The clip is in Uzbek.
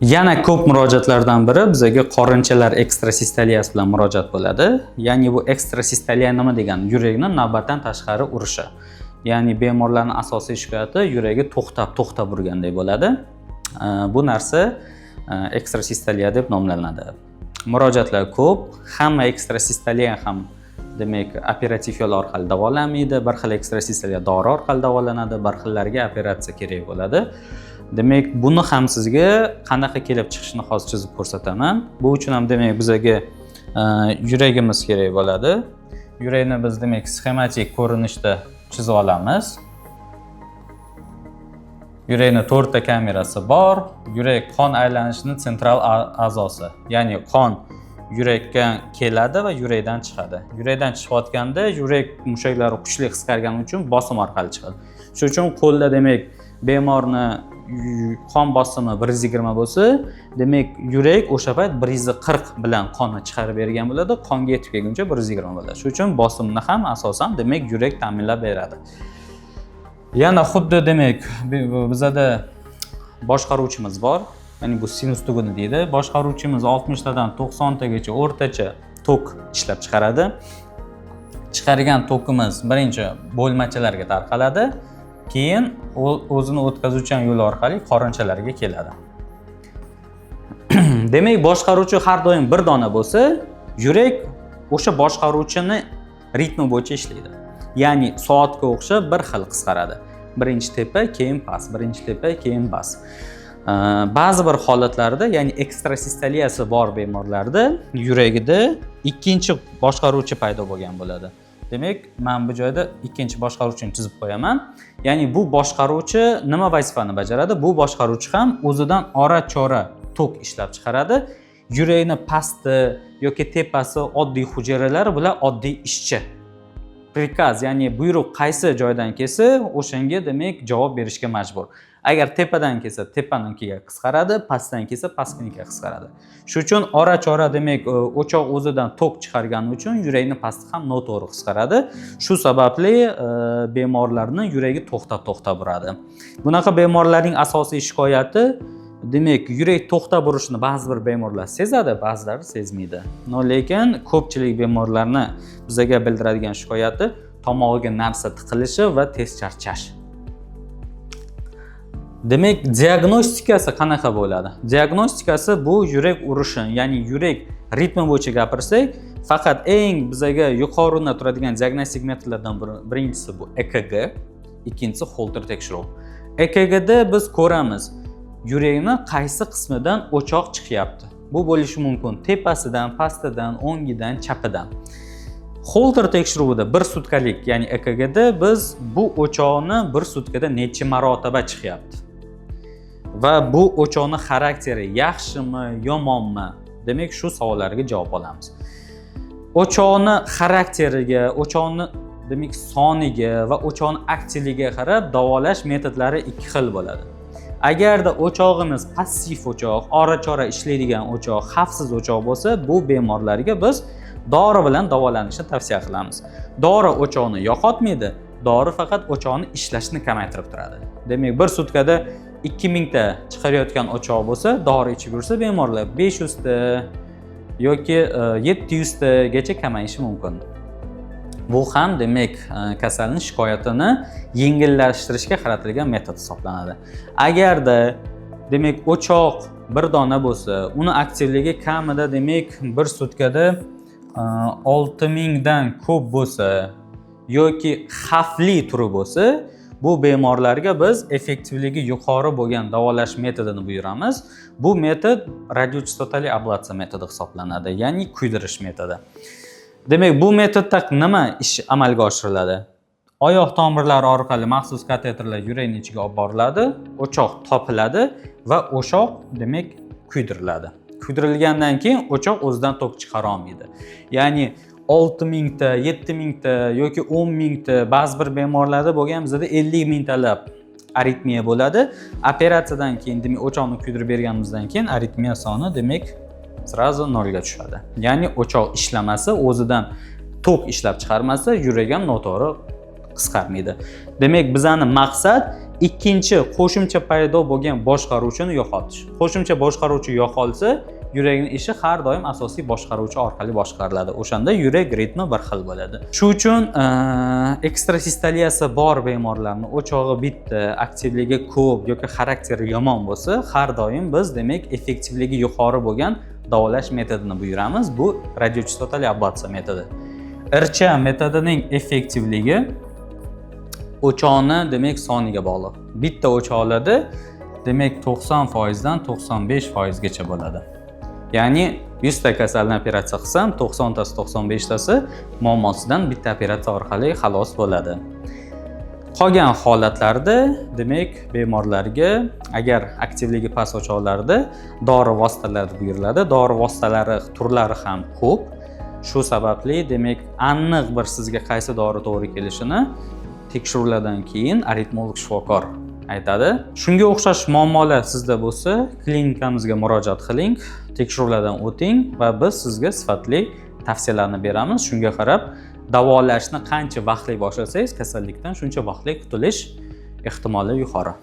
Yana ko'p murojaatlardan biri bizaga qorinchalar ekstrasistoliyasi bilan murojaat bo'ladi. Ya'ni bu ekstrasistoliya nima degani? Yurakni navbatdan tashqari urishi. Ya'ni bemorlarning asosiy shikoyati yuragi to'xtab to'xtab urgandek bo'ladi. Bu narsa ekstrasistoliya deb nomlanadi. Murojaatlar ko'p, hamma ekstrasistoliya ham, demak, operativ yo'l orqali davolanmaydi. Bir xil ekstrasistoliya dori orqali davolanadi, bir xillariga operatsiya kerak bo'ladi. Demak, buni ham sizga qanaqa kelib chiqishini hozir chizib ko'rsataman. Bu uchun ham, demak, bizaga yuragimiz kerak bo'ladi. Yurakni biz, demak, sxematik ko'rinishda chizib olamiz. Yurakni to'rtta kamerasi bor. Yurak qon aylanishini sentral a'zosi. Ya'ni qon yurakka keladi va yurakdan chiqadi. Yurakdan chiqayotganda yurak mushaklari kuchli qisqargani uchun bosim orqali chiqadi. Shuning uchun qo'lda, demak, bemorni qon bosimi 120 bo'lsa, demak, yurak o'sha payt 140 bilan qonni chiqarib bergan bo'ladi, qonga yetib kelguncha 120 bo'ladi. Shuning uchun bosimni ham asosan, demak, yurak ta'minlab beradi. Yana xuddi, demak, bizada boshqaruvchimiz bor. Ya'ni bu sinus tuguni deydi. Boshqaruvchimiz 60 tadan 90 tagacha o'rtacha tok ishlab chiqaradi. Chiqargan tokimiz birinchi bo'lmachalarga tarqaladi, keyin o'zini o'tkazuvchan yo'l orqali qorinchalarga keladi. Demak, boshqaruvchi har doim bir dona bo'lsa, yurak o'sha boshqaruvchini ritmi bo'yicha ishlaydi. Ya'ni soatga o'xshab bir xil qisqaradi. Birinchi tepa, keyin past, birinchi tepa, keyin past. Ba'zi bir holatlarda, ya'ni ekstrasistoliyasi bor bemorlarda yuragida ikkinchi boshqaruvchi paydo bo'lgan bo'ladi. Demak, men bu joyda ikkinchi boshqaruvchini chizib qo'yaman. Ya'ni bu boshqaruvchi nima vazifani bajaradi? Bu boshqaruvchi ham o'zidan ora-chora tok ishlab chiqaradi. Yurakni pasti yoki tepasi oddiy hujayralar, bular oddiy ishchi. Приказ, ya'ni buyruq qaysi joydan kelsa, o'shanga, demak, javob berishga majbur. Agar tepadan kelsa, tepanikiga qisqaradi, pastdan kelsa, pastnikiga qisqaradi. Shuning uchun ora-chora, demak, o'choq o'zidan tok chiqargani uchun yurakni pasti ham noto'g'ri qisqaradi. Shu sababli bemorlarni yuragi to'xtab to'xtab uradi. Bunaqa bemorlarning asosiy shikoyati, demak, yurak to'xtab urishini ba'zi bir bemorlar sezadi, ba'zilari sezmaydi. Но lekin ko'pchilik bemorlarni bizaga bildiradigan shikoyati tomog'iga narsa tiqilishi va tez charchash. Demak, diagnostikasi qanaqa bo'ladi? Diagnostikasi bu yurak urishi, ya'ni yurak ritmi bo'yicha gapirsak, faqat eng bizaga yuqorida turadigan diagnostik metodlardan biri, birinchisi bu EKG, ikkinchisi Holter tekshiruv. EKGda biz ko'ramiz, yurakni qaysi qismidan o'choq chiqyapti. Bu bo'lishi mumkin tepasidan, pastidan, o'ngidan, chapidan. Holter tekshiruvida bir sutkalik, ya'ni EKGda biz bu o'choqni bir sutkada necha marotaba chiqyapti va bu o'choqni xarakteri yaxshimi, yomonmi? Demak, shu savollarga javob olamiz. O'choqni xarakteriga, o'choqni, demak, soniga va o'choqni aktivligiga qarab davolash metodlari ikki xil bo'ladi. Agarda o'chog'imiz passiv o'choq, ora-chora ishlaydigan o'choq, xavfsiz o'choq bo'lsa, bu bemorlarga biz dori bilan davolanishni tavsiya qilamiz. Dori o'choqni yo'qotmaydi, dori faqat o'choqni ishlashini kamaytirib turadi. Demak, bir sutkada 2000 ta chiqarayotgan o'choq bo'lsa, dori ichib yursa bemorlar 500 ta yoki 700 tagacha kamayishi mumkin. Bu ham, demak, kasalni shikoyatini yengillashtirishga qaratilgan metod hisoblanadi. Agarda, demak, o'choq bir dona bo'lsa, uni aktivligi kamida, demak, bir sutkada 6000 dan ko'p bo'lsa yoki xavfli turi bo'lsa, bu bemorlarga biz effektivligi yuqori bo'lgan davolash metodini buyuramiz. Bu metod radiochastotali ablatsiya metodi hisoblanadi, ya'ni kuydirish metodi. Demak, bu metodda nima ish amalga oshiriladi? Oyoq tomirlari orqali maxsus kateterlar yurakning ichiga olib boriladi, o'choq topiladi va o'choq, demak, kuydiriladi. Kuydirilgandan keyin o'choq o'zidan tok chiqara olmaydi. Ya'ni 6000 ta, 7000 ta yoki 10 mingta, ba'zi bir bemorlarda bo'lgan bizada 50 mingtalab aritmiya bo'ladi. Operatsiyadan keyin, demak, o'choqni kuydirib berganimizdan keyin aritmiya soni, demak, сразу nolga tushadi. Ya'ni o'choq ishlamasa, o'zidan tok ishlab chiqarmasa, yurak ham noto'g'ri qisqarmaydi. Demak, bizani maqsad Ikkinchi qo'shimcha paydo bo'lgan boshqaruvchini yo'qotish. Qo'shimcha boshqaruvchi yo'qolsa, yurakning ishi har doim asosiy boshqaruvchi orqali boshqariladi. O'shanda yurak ritmi bir xil bo'ladi. Shu uchun ekstrasistoliyasi bor bemorlarni, o'chog'i bitta, aktivligi ko'p yoki xarakteri yomon bo'lsa, har doim biz, demak, effektivligi yuqori bo'lgan davolash metodini buyuramiz. Bu radiochastotali ablatsiya metodi. RCHA metodining effektivligi o'choqni, demak, soniga bog'liq. Bitta o'choqlarda, demak, 90% dan 95% gacha bo'ladi. Ya'ni 100 ta kasalni operatsiya qilsam, 90 tasi, 95 tasi muammosidan bitta operatsiya orqali xalos bo'ladi. Qolgan holatlarda, demak, bemorlarga agar aktivligi past o'choqlarda dori vositalari buyuriladi. Dori vositalari turlari ham ko'p. Shu sababli, demak, aniq bir sizga qaysi dori to'g'ri kelishini tekshiruvlardan keyin aritmolog shifokor aytadi. Shunga o'xshash muammolar sizda bo'lsa, klinikamizga murojaat qiling, tekshiruvlardan o'ting va biz sizga sifatli tavsiyalarni beramiz. Shunga qarab davolashni qancha vaqtli boshlasangiz, kasallikdan shuncha vaqtli qutulish ehtimoli yuqori.